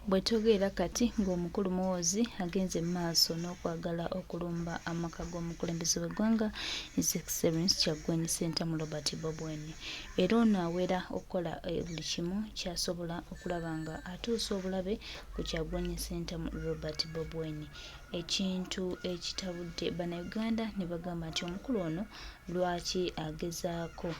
Bwetwogerera kati ng'omukulu Muhoozi agenze mu maaso n'okwagala okulumba amaka g'omukulembeze w'eggwanga His Excellency Kyagulanyi Ssentamu Robert Bobi Wine era ono awera okukola eh, buli kimu kyasobola okulaba nga atuusa obulabe ku Kyagulanyi Ssentamu Robert Bobi Wine ekintu ekitabudde Bannayuganda ne bagamba nti omukulu ono lwaki agezaako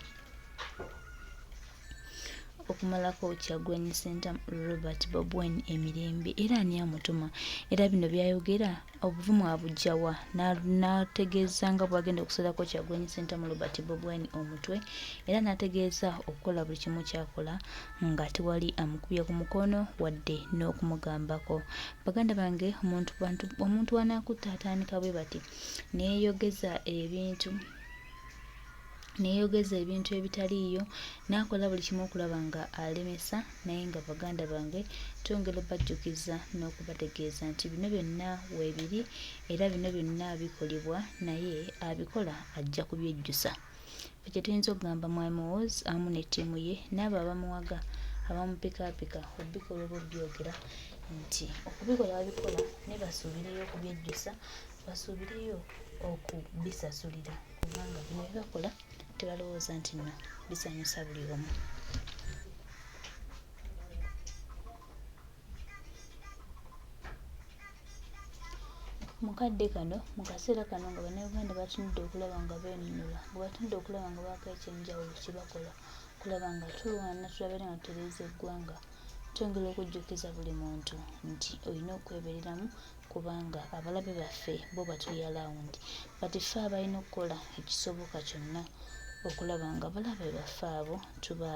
okumalako Kyagulanyi Ssentamu Robert Bobi Wine emirembe era ani amutuma era bino byayogera obuvumu abujjawa n'ategeeza nga bwagenda okusalako Kyagulanyi Ssentamu Robert Bobi Wine omutwe era n'ategeeza okukola buli kimu kyakola nga tewali amukubye ku mukono wadde n'okumugambako. Baganda bange omuntu bantu omuntu wanaakutta atandika bwe bati neyeyogeza ebintu neyeyogeza ebintu ebitaliiyo n'akola buli kimu okulaba nga alemesa naye nga baganda bange twongera obajjukiza n'okubategeeza nti bino byonna weebiri era bino byonna bikolebwa naye abikola ajja kubyejjusa. Ffe kye tuyinza okugamba Mwami Muhoozi awamu ne ttiimu ye n'abo abamuwaga abamupikaapika obikola oba obyogera nti okubikola babikola naye basuubireyo okubyejjusa, basuubireyo okubisasulira kubanga bino bye bakola tebalowooza nti nno bisanyusa buli omu. Mu kadde kano, mu kaseera kano nga Bannayuganda batunudde okulaba nga beenunula, nga batunudde okulaba nga baako eky'enjawulo kye bakola okulaba nga tulwana tulabe nga tutereeza eggwanga, twongera okujjukiza buli muntu nti olina okwebeereramu kubanga abalabe baffe bo batuli alawundi but ffe abalina okukola ekisoboka kyonna okulaba nga abalabe baffe abo tuba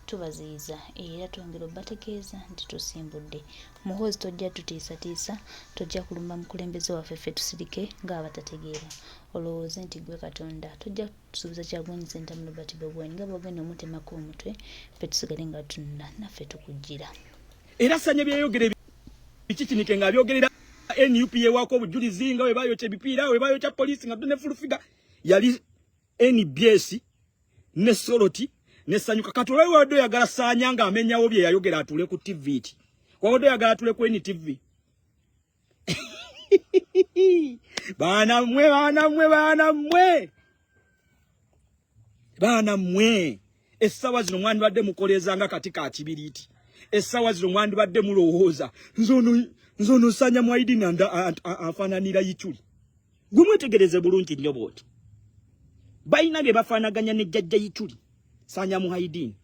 tubaziyiza era twongera obategeeza nti tusimbudde. Muhoozi tojja tutiisatiisa, tojja kulumba mukulembeze waffe ffe tusirike ng'abatategeera olowooze nti ggwe Katonda. Tojja kutusuubiza Kyagulanyi Ssentamu Robert Bobi Wine nga bw'ogenda omutemako omutwe ffe tusigale nga tutunula naffe tukujjira. Era Sanya byeyogera ebikikinike nga abyogerera NUP yewaako obujulizi nga webayokya ebipiira webayokya poliisi nga ne full figure yali NBS ne soloti ne sanyuka kati olwayi wadde oyagala saanya nga amenyawo bye yayogera atuule ku tv ti wabadde oyagala atuule ku ntv baana mmwe baana mmwe baana mmwe baana mmwe essaawa zino mwandibadde mukoleeza nga kati ka kibiriiti essaawa zino mwandibadde mulowooza nze ono sanya mwaidini afaananira yichuli Gwe mwetegereze bulungi nnyo bwoti. Balina bye bafaanaganya ne jjajja Ichuli, Sanya Muhayidini.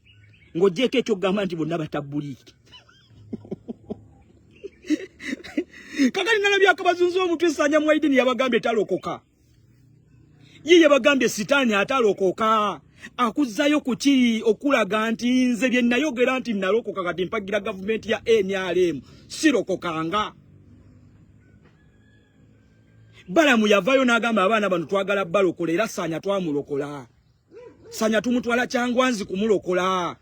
Ng'oggyeeko eky'okugamba nti bonna batabbuliiki. Kakati nalabye akabazunza omutwe Sanya Muhayidini yabagambye talokoka. Ye yabagambye sitaani atalokoka. Akuzzayo ku ki okulaga nti nze bye nayogera nti nalokoka kati mpagira gavumenti ya NRM sirokokanga. Balamu yavayo n'agamba abaana bano twagala balokola era Sanya twamulokola. Sanya tumutwala Kyangwanzi kumulokola.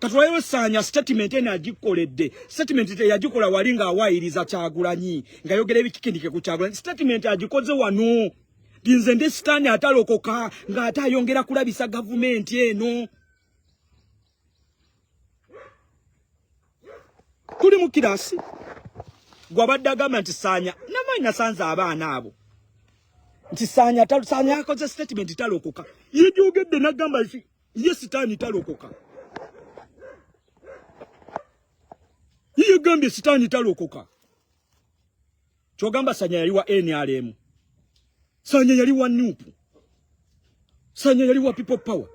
Katulayo Sanya statement eno agikoledde. Statement teyagikola wali nga awayiriza Kyagulanyi ng'ayogera ebikikindike ku Kyagulanyi. Statement agikoze wano. Nze ndi sitaani atalokoka ng'ate ayongera kulabisa gavumenti eno. Tuli mu kirasi gwabadde agamba nti Sanya namanyi nasanze abaana abo nti Sanya Sanya akoze statement talokoka yejogedde nagamba ye sitaani talokoka yegambye sitaani talokoka Kyogamba Sanya yali wa NRM. Sanya yali wa NUP. Sanya yali wa People Power.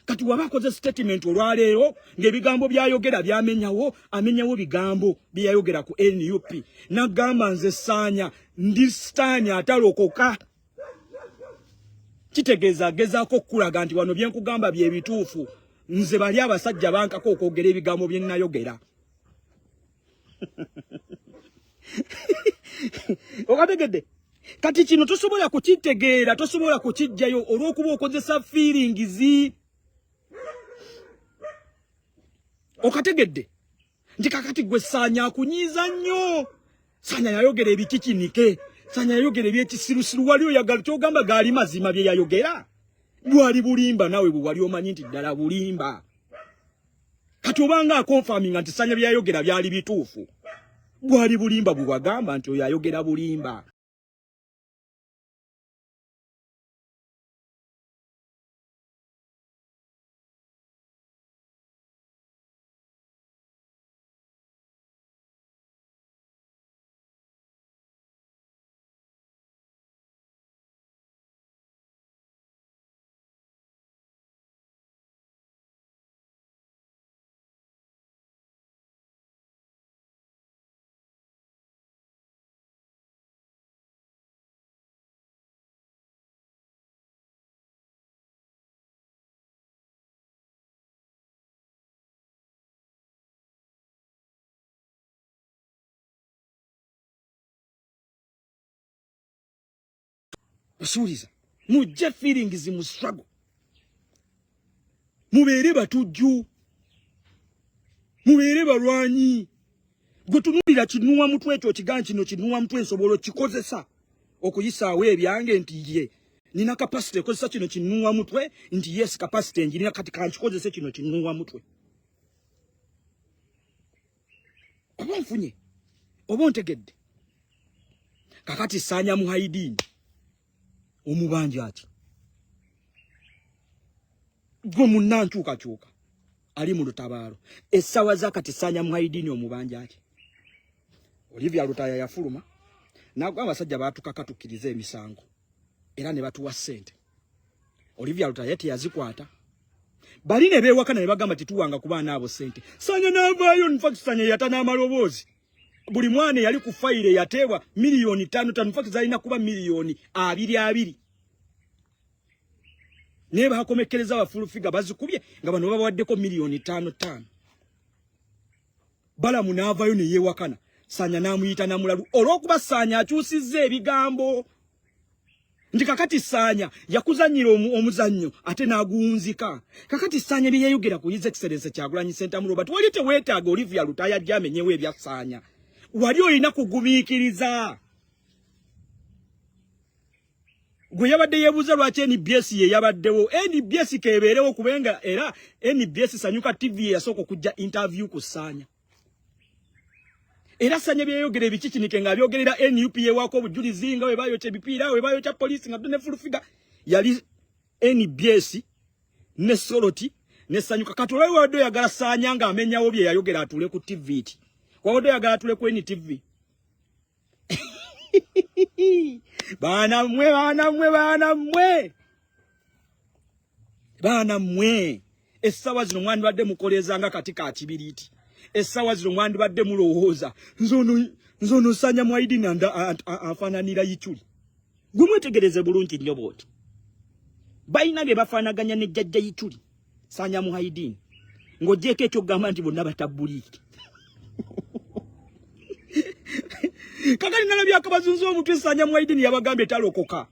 Kati waba akoze statement olwaleero ng'ebigambo byayogera byamenyawo amenyawo bigambo byeyayogera ku NUP nagamba nze Sanya ndi sitaani atalokoka. Kitegeeza agezaako okukulaga nti wano bye nkugamba bye bituufu nze bali abasajja bankako okwogera ebigambo bye nnayogera. Okategedde? Kati kino tosobola kukitegeera, tosobola kukijjayo olw'okuba okozesa feelings. Okategedde? Nti kakati gwe Sanya akunyiiza nnyo. Sanya yayogera ebikikinike. Sanya yayogera ebyekisirusiru. Wali oyagala kyogamba gaali mazima bye yayogera? Bwali bulimba nawe bwe wali omanyi nti ddala bulimba. Kati Kati obanga akonfaminga nti Sanya byayogera byali bituufu, bwali bulimba bwebagamba nti oyo ayogera bulimba. Osuuliza mujje feelings mu struggle, mubeere batujju, mubeere balwanyi. Gwe tunuulira kinuwa mutwe ekyo okigaa kino kinuwa mutwe nsobola okikozesa okuyisaawo ebyange nti ye nina capacity ekozesa kino kinuwa mutwe nti yes capacity njirina kati kankikozese kino kinuwa mutwe. Oba onfunye oba ontegedde. Kakati Sanya Muhaidini omubanja ati gwe munna nkyukakyuka ali mu lutabaalo essaawa za kati Sanya Muhaidini omubanja ati Olivia Lutaya yafuluma nagwa abasajja baatukaka tukkirize emisango era ne batuwa ssente. Olivia Lutaya teyazikwata bali ne beewakana ne bagamba tetuwanga ku baana abo ssente. Sanya n'avaayo, in fact Sanya yata n'amaloboozi buli mwana eyali ku fayiro eyateebwa 5,000,000, in fact zalina kuba 20,000,000 naye bakomekkereza abafulufiga bazikubye nga bano babawaddeko 5,000,000. Balamu n'avaayo ne yeewakana Sanya n'amuyita namulalu olw'okuba Sanya akyusizza ebigambo nti kakati Sanya yakuzannyira omuzannyo ate n'aguwunzika. Kakati Sanya bye yayogera ku His Excellency Kyagulanyi Ssentamu Robert wali teweetaaga Olivia Lutaaya ajja amenyewo ebya Sanya, wali olina kugumiikiriza. Gwe yabadde yeebuuza lwaki NBS ye yabaddewo. NBS keebeerewo kubenga era NBS Sanyuka TV ye yasooka okujja interview ku Sanya. Era Sanya byeyogera ebikikinike nga abyogerera NUP yewaako obujulizi nga we bayokya ebipiira, we bayokya poliisi nga ne fulufiga yali NBS ne Soloti ne Sanyuka. Kati olwali wabadde oyagala Sanya nga amenyawo bye yayogera atuule ku TV ti wabadde oyagala atuule ku NTV. Baana mmwe, baana mmwe, baana mmwe, baana mmwe, essaawa zino mwandibadde mukoleeza nga kati ka kibiriiti. Essaawa zino mwandibadde mulowooza nze ono Sanya Muhaidini afaananira Ichuli. Gwe mwetegereze bulungi nnyo bw'oti balina bye bafaanaganya ne jjajja Ichuli Sanya Muhaidini, ng'ogyeko ekyokugamba nti bonna batabbuliiki. Kakati nalabye akabazunza omutwe. Sanya Muhaidini yabagambye talokoka,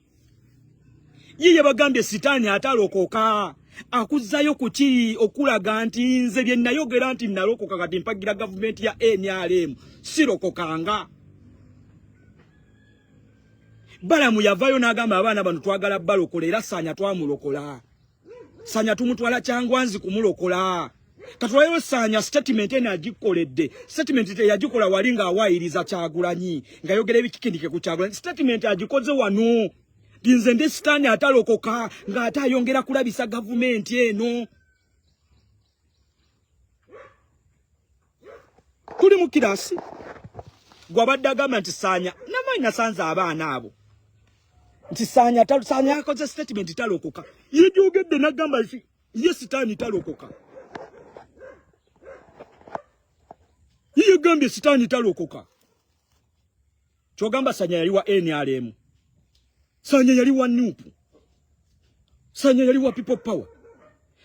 ye yabagambye sitaani atalokoka akuzzayo ku kiri okulaga nti nze bye nayogera nti nalokoka kati mpagira gavumenti ya NRM sirokokanga. Balamu yavayo n'agamba abaana bano twagala balokola era Sanya twamulokola. Sanya tumutwala Kyangwanzi kumulokola. Katulayo Sanya statement eno agikoledde. Statement teyagikola wali ng'awaayiriza Kyagulanyi ng'ayogera ebikikindike ku Kyagulanyi. Statement agikoze wano nze ndi sitaani atalokoka ng'ate ayongera kulabisa gavumenti eno. Tuli mu kirasi gwabadde agamba nti Sanya namaanyi nasanze abaana abo nti Sanya Sanya akoze statement talokoka, yegyogedde nagamba ye sitaani talokoka, ye yegambye sitaani talokoka. Kyogamba Sanya yali wa NRM, Sanya yali wa NUP, Sanya yali wa People Power.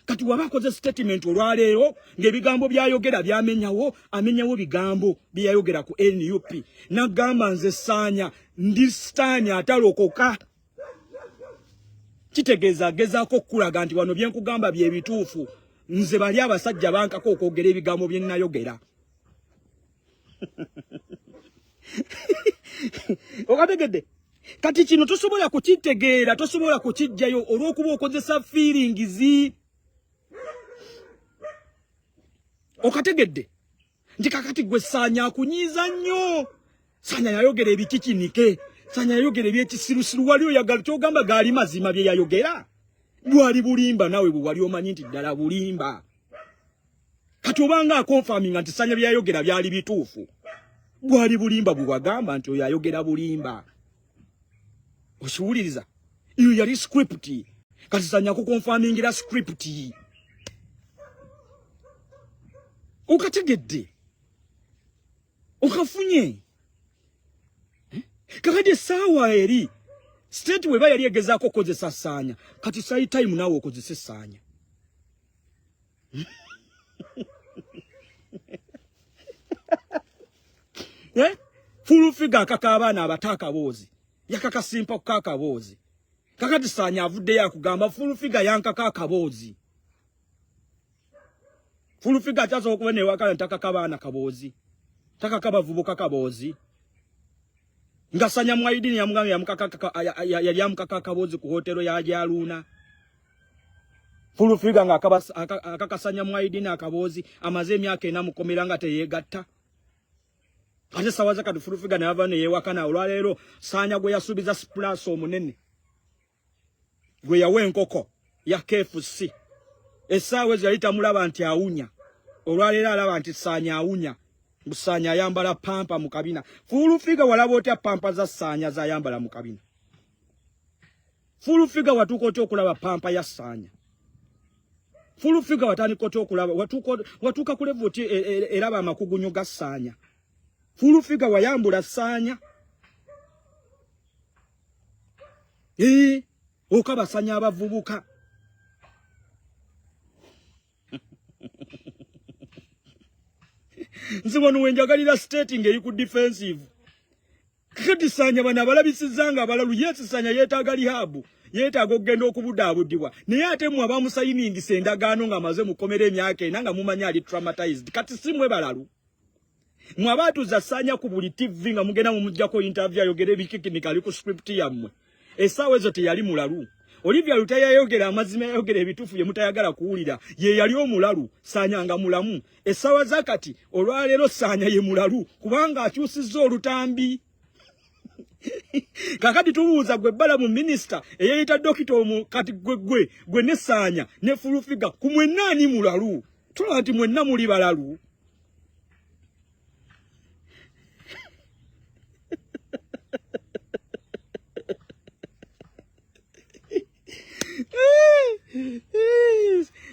Kati waba akoze statement olwaleero ng'ebigambo byayogera byamenyawo, amenyawo bigambo byeyayogera ku NUP nagamba nze Sanya ndi sitaani atalokoka. Kitegeeza agezaako okukulaga nti wano byenkugamba bye bituufu, nze bali abasajja bankako okwogera ebigambo bye nnayogera. Okategedde? Kati kino tosobola kukitegeera, tosobola kukiggyayo olw'okuba okozesa feelings. Okategedde nti kakati gwe Saanya akunyiiza nnyo. Saanya yayogera ebikikinike, Saanya yayogera ebyekisirusiru. Wali oyagala kyogamba gaali mazima bye yayogera bwali bulimba, naawe bwe wali omanyi nti ddala bulimba. Kati obanga akonfaminga nti Saanya bye yayogera byali bituufu, bwali bulimba bwe wagamba nti oyo ayogera bulimba. Okiwuliriza? Iyo yali script. Kati Saanya kukonfamingira script. Okategedde? Okafunye? Eh? Kakati essaawa eri state weba yali egezaako okukozesa Saanya, kati sai time naawe okozese Saanya. Eh? Full figure akaka abaana abato akaboozi, yakakasimpa ku akaboozi. Kakati Saanya avuddeyo akugamba full figure yankaka akaboozi. Full figure akyasobola okuba newakala ntakaka baana kaboozi, takaka bavubuka kaboozi. Nga Saanya Mwaidini yamugambye yali amukaka akaboozi ku hotelo ya Jaluuna. Full figure nga akakasanya Mwaidini akaboozi, amaze emyaka ena mukomera nga teyeegatta. Ate sawa za kati full figure n'ava ne yeewakana. Olwaleero Saanya gwe yasuubiza splash omunene gwe yawa enkoko ya KFC, essaawa ezo yali tamulaba nti awunya. Olwaleero alaba nti Saanya awunya. Saanya ayambala pampa mu kabina. Full figure walaba otya pampa za Saanya zayambala mu kabina? Full figure watuuka otya okulaba pampa ya Saanya? Full figure watandika otya okulaba, watuuka ku level oti eraba amakugunyu ga Saanya? Full figure wayambula Saanya? Okabasanya abavubuka. Nze wano wenjagalira state ng'eri ku defensive. Kati Saanya bano abalabisizza nga abalalu. Yes, Saanya yeetaaga rehab, yeetaaga okugenda okubudaabudibwa, naye ate mmwe abamusayiningisa endagaano ng'amaze mukomera emyaka 4 nga mumanyi ali traumatized, kati si mmwe balalu? Mwe abaatuza Saanya ku buli TV nga mugenda mumuggyako interview ayogera ebikikinika ali ku script yammwe, essaawa ezo teyali mulalu? Olivia Lutaya yayogera amazima, yayogera ebituufu bye mutayagala kuwulira, ye yali omulalu, Saanya nga mulamu. Essaawa za kati olwaleero Saanya ye mulalu kubanga akyusizza olutambi. Kakati tubuuza gwe Balamu minisita eyeyita dokita omu, kati gwe gwe gwe ne Saanya ne full figure, ku mwenna ani mulalu? Tulaba nti mwenna muli balalu.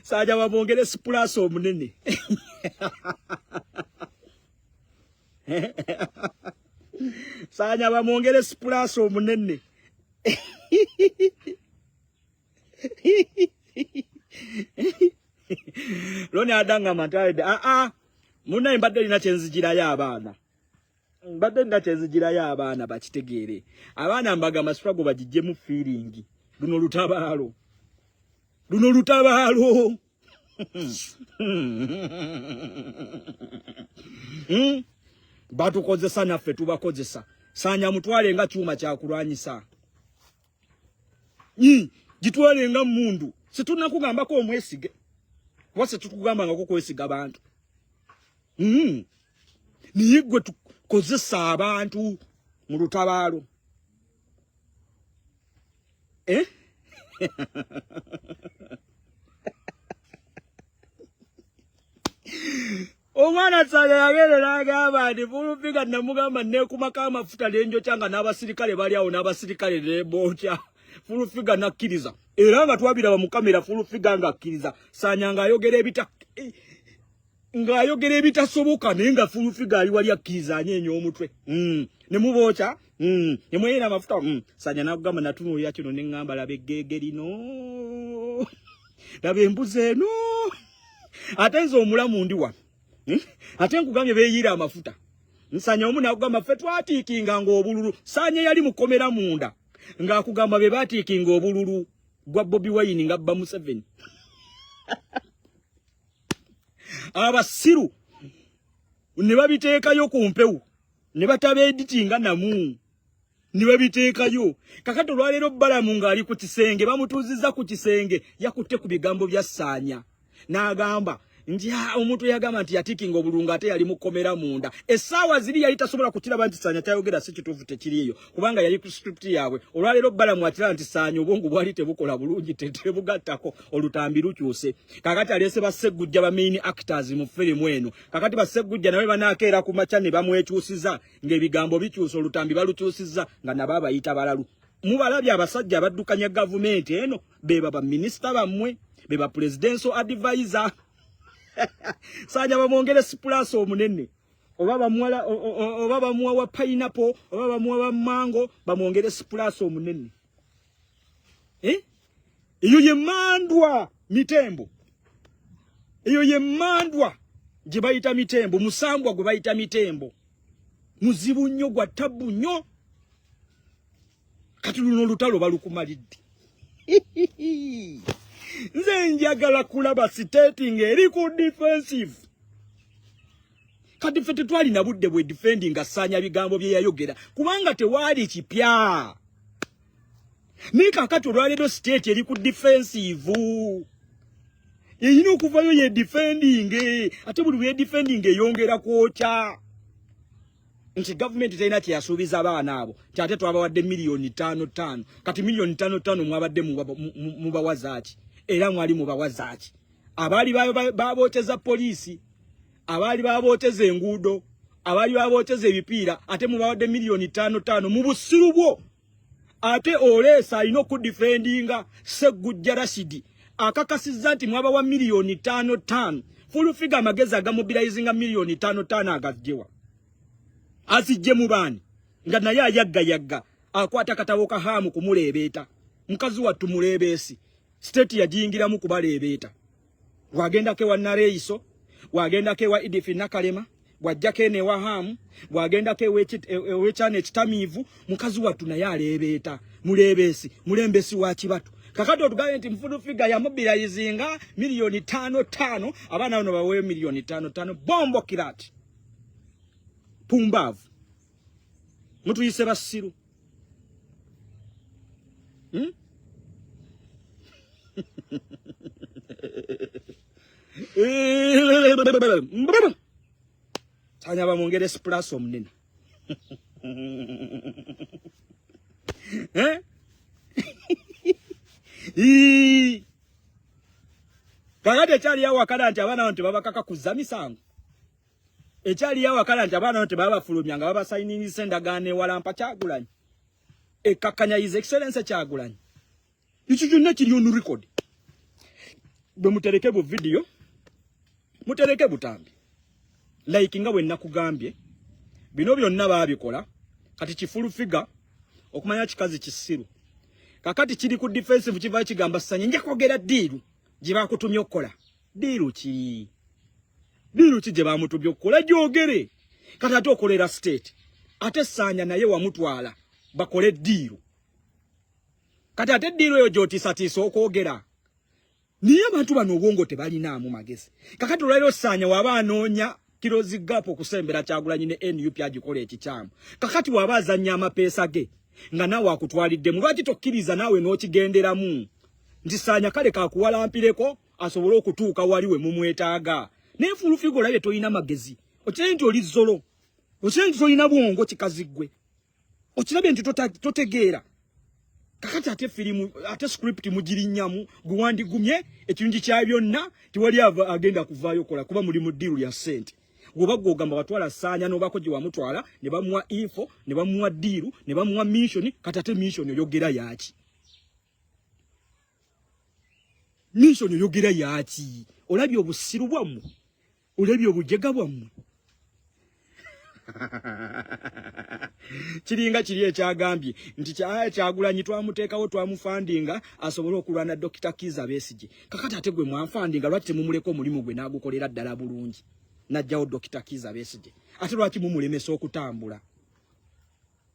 Saanya bamwongere sipulasi omunene. Saanya bamwongere sipulasi omunene. Loni adangamba nti aa munaye mbadde lina kyenzigirayo abaana, mbadde nina kyenzigirayo abaana bakitegeere. Abaana mbagamba struggle bagijjemu feeling. Luno lutabaalo, luno lutabaalo. Batukozesa naffe tubakozesa. Saanya mutwale nga kyuma kyakulwanyisa, gitwale nga mundu. Situnakugambako omwesige, kuba situkugambangako kwesiga bantu. Niye gwe tukozesa abantu mu lutabaalo. Eh? Omwana Saanya yabeera n'agamba nti full figure namugamba neekumako amafuta nenjokya nga n'abasirikale bali awo, n'abasirikale nebookya. Full figure nakkiriza, era nga twabiraba mu kamera, full figure ng'akkiriza. Saanya ng'ayogera ebita ng'ayogera ebitasoboka, naye nga full figure ali wali akkiriza, anyeenya omutwe. Ne mubookya, ne mweyera amafuta. Saanya n'akugamba natunuulira kino ne ŋŋamba laba eggeege lino, laba embuzi eno, ate nze omulamu ndi wano. Ate nkugambye beeyiira amafuta. Nsanya omu n'akugamba ffe twatiikinga ng'obululu. Saanya yali mukomera munda ng'akugamba be baatiikinga obululu gwa Bobi Wine nga bba Museveni. Abasiru ne babiteekayo ku mpewo ne batabeeditinga namu ne babiteekayo. Kakati olwaleero Balamu ng'ali ku kisenge, bamutuuzizza ku kisenge, yakutte ku bigambo bya Saanya n'agamba Nti omuntu yagamba nti yatikinga obulungu ate yali mukomera munda. Essaawa ziri yali tasobola kukiraba nti Saanya kyayogera si kituufu, tekiriiyo, kubanga yali ku script yaabwe. Olwaleero Balamu akiraba nti Saanya obwongo bwali tebukola bulungi, tebugattako, olutambi lukyuse. Kakati aleese Bassegujja ba main actors mu firimu eno. Kakati Bassegujja nawe banaakeera ku makya ne bamwekyusiza ng'ebigambo bikyusa, olutambi balukyusizza nga nabo abayita balalu. Mubalabye abasajja abaddukanya gavumenti eno, beba baminisita bammwe, beba presidential advisor. Saanya bamwongere sipulaasi omunene, oba bamuwala oba bamuwa wa pineapple oba bamuwa wa mango, bamwongere sipulaasi omunene, eh? Eyo ye mandwa mitembo, eyo ye mandwa gye bayita mitembo, musambwa gwe bayita mitembo, muzibu nnyo, gwa tabbu nnyo. Kati luno olutalo balukumalidde. Nze njagala kulaba state ng'eri ku defensive. Kati ffe tetwalina budde bwe defending nga Saanya bigambo bye yayogera, kubanga tewaali kipya. Naye kakati olwaleero state eri ku defensive, erina okuvayo ye defending, ate buli lwe defending eyongera kwokya nti gavumenti terina kyeyasuubiza abaana abo, nti ate twabawadde miliyoni 5 5. Kati miliyoni 5 5 mwabadde mubawa zaaki? Era mwali mubawa zaaki? Abaali babooteza poliisi, abaali babooteza enguudo, abaali babooteza ebipiira, ate mubawadde miliyoni 5 5 mu busiru bwo. Ate oleesa alina okudifendinga Seggujja Rashidi akakasizza nti mwabawa miliyoni 5 5. Full Figure amagezi agamobilizinga miliyoni 5 5 agajjewa? Azijje mu baani nga naye ayaggayagga, akwata katabo ka haamu kumuleebeeta? Mukazi wattu muleebeesi, state yagiyingiramu kubaleebeeta. Bw'agendako ewa Nareiso, bw'agendako ewa Edith Nakalema, bw'ajjako eno ewa Haamu, bw'agendako ewekyana ekitamiivu, mukazi wattu naye aleebeeta, muleebeesi, mulembesi wa kibatu. Kakati otugambe nti Full Figure yamobilizinga miliyoni 5 5, abaana bano baweeyo miliyoni 5 5. Bombo kirati pumbaavu, mutuyise basiru, Saanya bamwongere splash omunene, eh? Kakati ekyali awakala nti abaana bano tebabakaka kuzza misango, ekyali awakala nti abaana bano tebabafulumya nga babasayiningisa endagaano ewalampa Kyagulanyi, ekkakkanya His Excellence Kyagulanyi. Ekyo kyonna kiri on record. Bwe mutereke bu video, mutereke butambi, like nga bwe nakugambye, bino byonna baabikola. Kati ki Full Figure okumanya kikazi kisiru, kakati kiri ku defensive, kiva kigamba Sanye nja kwogera deal gye bakutumye okukola. Deal ki? Deal ki gye bamutumye okukola? Gyogere kati. Ate okolera state, ate Saanya naye wamutwala bakole deal. Kati ate deal eyo gy'otiisatiisa okwogera, naye abantu bano obwongo tebalinaamu magezi. Kakati olwaliro Saanya waba anoonya close gap okusembera Kyagulanyi ne NUP, agikola ekikyamu. Kakati waba azannya amapeesa ge nga naawe akutwaliddemu, lwaki tokkiriza naawe n'okigenderamu nti Saanya kale kakuwalampireko asobole okutuuka wali we mumwetaaga? Naye Full Figure olabye tolina magezi, okirabye nti oli zolo, okirabye nti tolina bwongo, kikazi ggwe, okirabye nti totegeera. Kakati ate firimu, ate script mugirinnyamu. Gwe wandigumye ekirungi kya byonna, tewali agenda kuvaayo kola, kuba muli mu deal ya ssente. Gwoba gwogamba watwala Saanya n'obako gye wamutwala ne bamuwa info, ne bamuwa deal, ne bamuwa mission. Kati ate mission oyogera yaki? Mission oyogera yaki? Olabye obusiru bwammwe, olabye obujega bwammwe. Kiringa kiri ekyagambye nti Kyagulanyi twamuteekawo, twamufandinga asobole okulwana Dokita Kiza Besigye. Kakati ate gwe mwanfandinga, lwaki temumuleka omulimu gwe n'agukolera ddala bulungi n'ajjawo Dokita Kiza Besigye? Ate lwaki mumulemesa okutambula?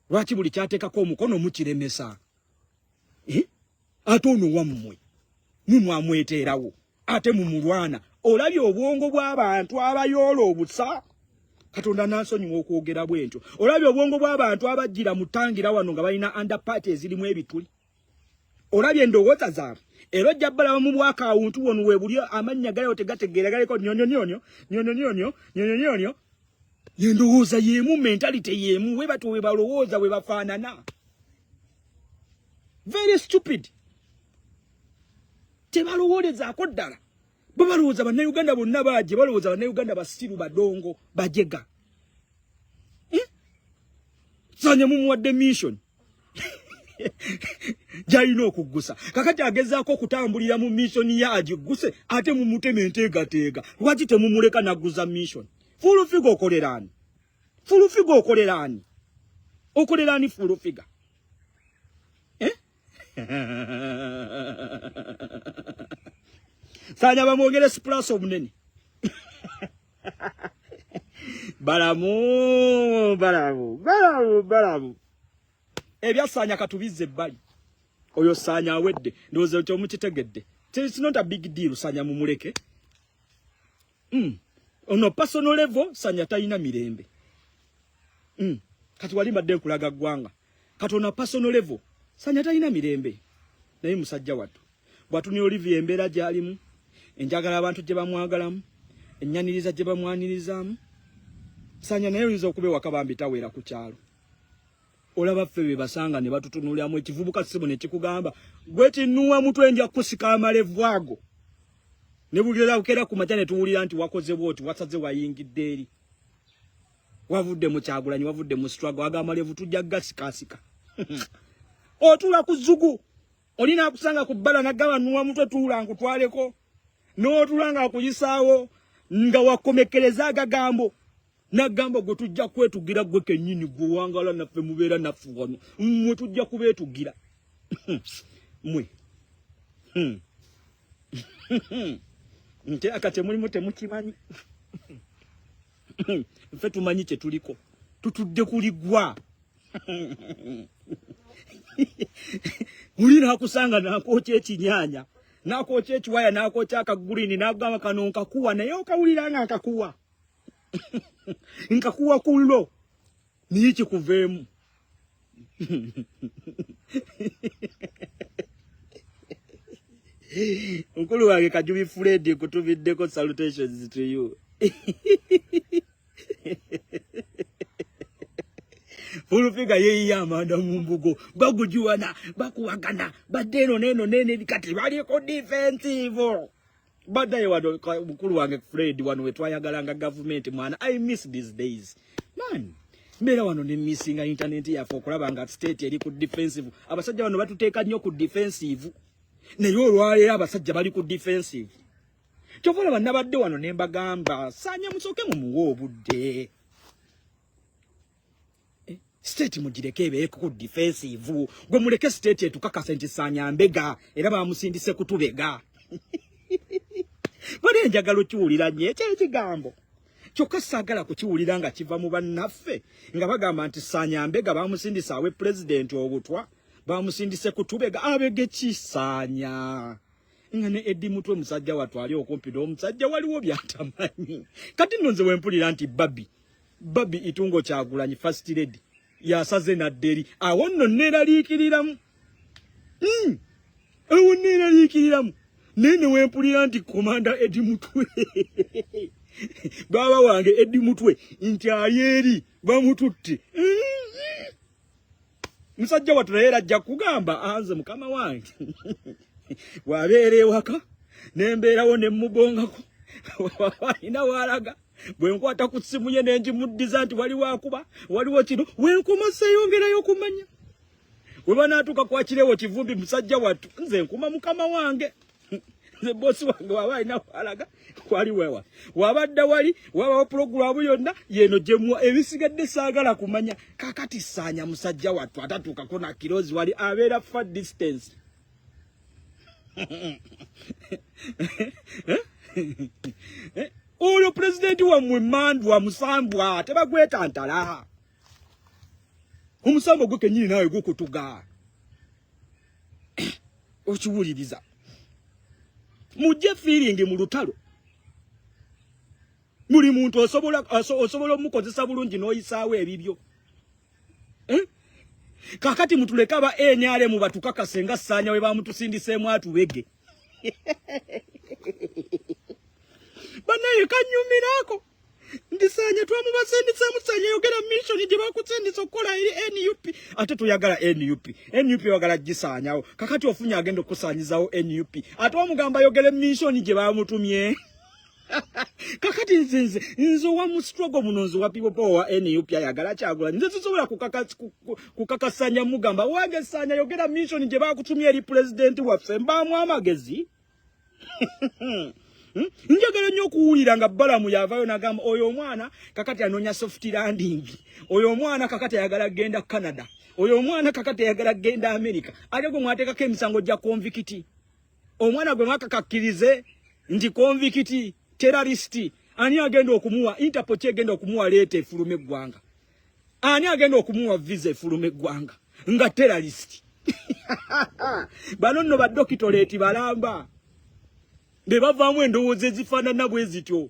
Lwaki buli kyateekako omukono mukiremesa, eh? Ate ono wammwe, mwe mwamweteerawo, ate mumulwana. Olabye obwongo bw'abantu abayoola obusa? Katonda nansonyiwa okwogera bwentyo. Olabye obwongo bw'abantu abajjira mutangira wano nga balina underpant ezirimu ebituli? Olabye endowooza zaabwe? Era ojja balaba mu bwakawuntu wono webuli amannya galiwo tegategeera galiko nyonyonyonyo nyonyonyonyo nyonyonyonyo. Endowooza y'emu, mentality y'emu, we batyo we balowooza we bafaanana. Very stupid. Tebalowoolezaako ddala. Bo balowooza bannayuganda bonna baje, balowooza bannayuganda basiru badongo bajega. Eh? Sanya mumuwadde mission gyalina okuggusa kakati agezaako okutambulira mu mission ye agigguse ate mumutema enteegateega lwaki temumuleka nagguza mission full figure okolera ani full figure okolera ani okolera ani full figure eh? Sanya bamwogere splash obunene balamu balamu balamu balamu ebya Sanya katubizze ebbali oyo Sanya awedde ndowooza nti omukitegedde it's not a big deal Sanya mumuleke ono personal level Sanya talina mirembe kati wali mbadde nkulaga ggwanga kati ono personal level Sanya talina mirembe naye musajja wattu bw'atunira Olivia embeera gy'alimu enjagala abantu gye bamwagalamu ennyaniriza gye bamwanirizaamu Sanya naye oyinza okuba ewaka bambi taweera ku kyalo olaba ffe be basanga ne batutunuliramu ekivubuka ssebo ne kikugamba gwe kinuwa mutwe nja kukusika amalevu ago ne bugera bukera ku makya ne tuwulira nti wakoze bw'oti wasaze wayingidde eri wavudde mu Kyagulanyi wavudde mu struggle ago amalevu tujja kugasikasika otuula ku zzugu oli nakusanga ku bbala nagamba nuwa mutwe tuula nkutwaleko n'otuula nga akuyisaawo nga wakomekereza agagambo nagamba gwe tujja kwetugira gwe kennyini gwe wangala naffe mubeera naffe wano mwe tujja kubeetugira mwe nti aka kyemulimu temukimanyi ffe tumanyi kye tuliko tutudde kuligwa oli nakusanga nakwokya ekinyaanya nakwokya ekiwaya nakwokya akagurini nagamba kano nkakuwa naye okawulira nga nkakuwa nkakuwa kullo niye kikuveemu mukulu wange Kajubi Fred nkutumiddeko salutations to you Fulufiga yeyiya amanda mu mbugo bagujuwana bakuwagana badde eno neno nene kati baliko defensive baddaye wano mukulu wange Fred wano wetwayagalanga gavumenti mwana I miss these days man mbeera wano ne missinga internet yaffe okulaba nga state eri ku defensive abasajja bano batuteeka nnyo ku defensive naye olwaleero abasajja bali ku defensive kyova olaba nabadde wano ne mbagamba Sanya musooke mumuwe obudde state mugireke ebeere ku defensive gwe muleke state etukakase nti Sanya mbega era bamusindise kutubega bali enjagala okiwulira nnyo ekyo ekigambo kyokka saagala kukiwulira nga kiva mu bannaffe nga bagamba nti Sanya mbega bamusindise awe pulezidenti obutwa bamusindise kutubega abege ki Sanya nga ne Eddie Mutwe musajja wattu ali okumpi n'omusajja waliwo byatamanyi kati nno nze wempulira nti Barbie Barbie Itungo Kyagulanyi first lady yasaze nadderi awo nno neeraliikiriramu awo neeraliikiriramu naye ne wempulira nti komanda Eddie Mutwe baaba wange Eddie Mutwe nti ali eri bamututte musajja wattu naye era ajja kugamba anze mukama wange bw'abeera ewaka nembeerawo ne mugongako alina waalaga bwe nkwata ku ssimu ye ne ngimuddiza nti waliwo akuba waliwo kino wenkoma seeyongerayo okumanya we banaatuuka kwakirewo Kivumbi musajja wattu nze nkuma mukama wange nze bosi wange waba alina walaga wali wewa wabadde wali wabawo pulogulaamu yonna yeno gyemuwa ebisigadde saagala kumanya kakati Sanya musajja wattu atatuukako na kirozi wali abeera far distance oyo pulezidenti wammwe mandwa musambwa tebagwetantala omusambo gwe kenyini naawe gukutuga okiwuliriza mujje feeling mu lutalo buli muntu osobola osobola omukozesa bulungi n'oyisaawo ebibyo eh? Kakati mutuleke aba NRM batukakase nga Sanya we bamutusindiseemu atubege. Banaye kanyumirako nti Saanya twamubasindisemu. Saanya yogera mission gye bakusindisa okukola eri NUP. Ate toyagala NUP, NUP oyagala gisaanyawo. Kakati ofunye agenda okukusaanyizawo NUP, ate omugamba yogere mission gye bamutumye. Kakati nze owa mu struggle muno, nze wa people power, wa NUP ayagala Kyagulanyi, nze sisobola kukakasanya mugamba wange Saanya yogera mission gye bakutumye eri pulezidenti waffe. Mbaamu amagezi. Njagala nnyo okuwulira nga Balamu yavayo nagamba oyo omwana kakati anoonya soft landing, oyo omwana kakati ayagala kugenda Canada, oyo omwana kakati ayagala kugenda America. Ate gwe mwateekako emisango gya convict, omwana gwe mwakakakkirize nti convict terrorist, ani agenda okumuwa Interpol? Ki egenda okumuwa letter efuluma eggwanga? Ani agenda okumuwa visa efuluma eggwanga nga terrorist? Bano nno badoctorate balamba be bavaamu endowooza ezifaanana bwe zityo.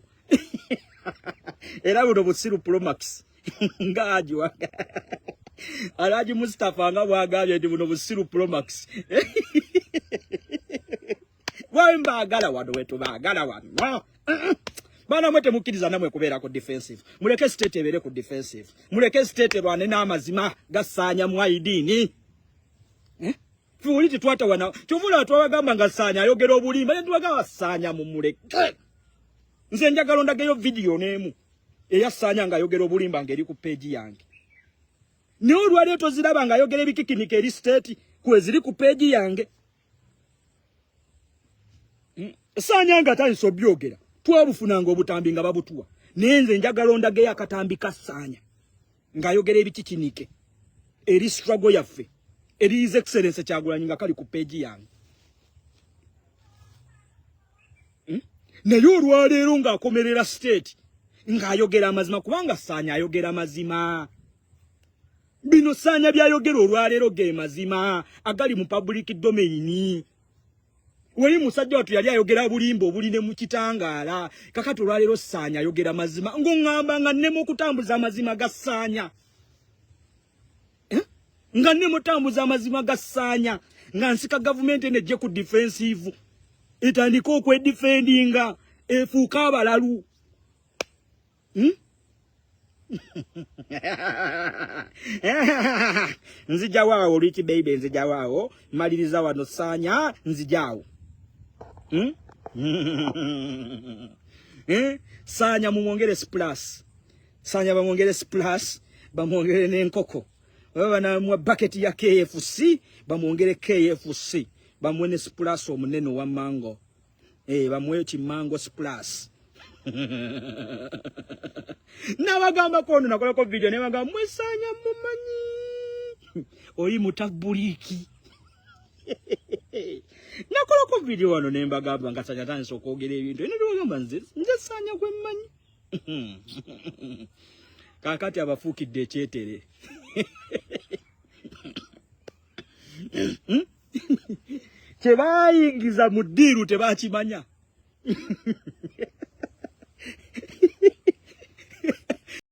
Era buno busiru pro max, nga ajiwa Alhaji Mustapha nga bwagambye nti buno busiru pro max. Bwe mbaagala wano, wetubaagala wano. Baana mwe, temukkiriza namwe kubeera ku defensive. Muleke state ebeere ku defensive, muleke state erwane n'amazima gasaanya mu aidiini, eh? Fuli tetwatawana. Kyovula twabagamba nga Saanya ayogera obulimba, ne tubagamba Saanya mumuleke. Nze njagala ondageyo vidiyo n'emu eya Saanya ng'ayogera obulimba ng'eri ku page yange, naye olwaleero toziraba ng'ayogera ebikikinika eri state kweziri ku page yange. Saanya nga atandise obyogera, twabufunanga obutambi nga babutuwa, naye nze njagala ondageyo akatambi ka Saanya ng'ayogera ebikikinike eri struggle yaffe, eri His Excellence Kyagulanyi, nga kali ku page yange. Naye olwaleero ng'akomerera state ng'ayogera amazima, kubanga Saanya ayogera mazima. Bino Saanya byayogera olwaleero ge mazima agali mu public domain. Weri musajja watu yali ayogera bulimba obuli ne mu kitangaala. Kakati olwaleero Saanya ayogera mazima, ng'oŋŋamba nga nnema okutambuza amazima ga Saanya, eh? Nga nnema otambuza amazima ga Saanya, nga nsika gavumenti eno ejje ku defensive, etandike okwedefendinga, efuuke abalalu, Nzijawaawo lwiki baby, nzijawaawo, maliriza wano Saanya, nzijaawo, Eh? Saanya mumwongere splash, Saanya bamwongere splash, bamwongere n'enkoko, baba banamuwa bucket ya KFC, bamwongere KFC, bamuwe ne splash omunene owa mango, eh, bamuwe kimango splash. Nabagambako ono nakolako video nebagamba mwesanya mumanyi oli mutabuliki. Nakolako video wano nembagamba nga Sanya tandise okwogera ebintu eno, tebagamba nze Sanya gwe mmanyi. Kakati abafuukidde ekyetere. Kyebayingiza mu ddiiru tebakimanya.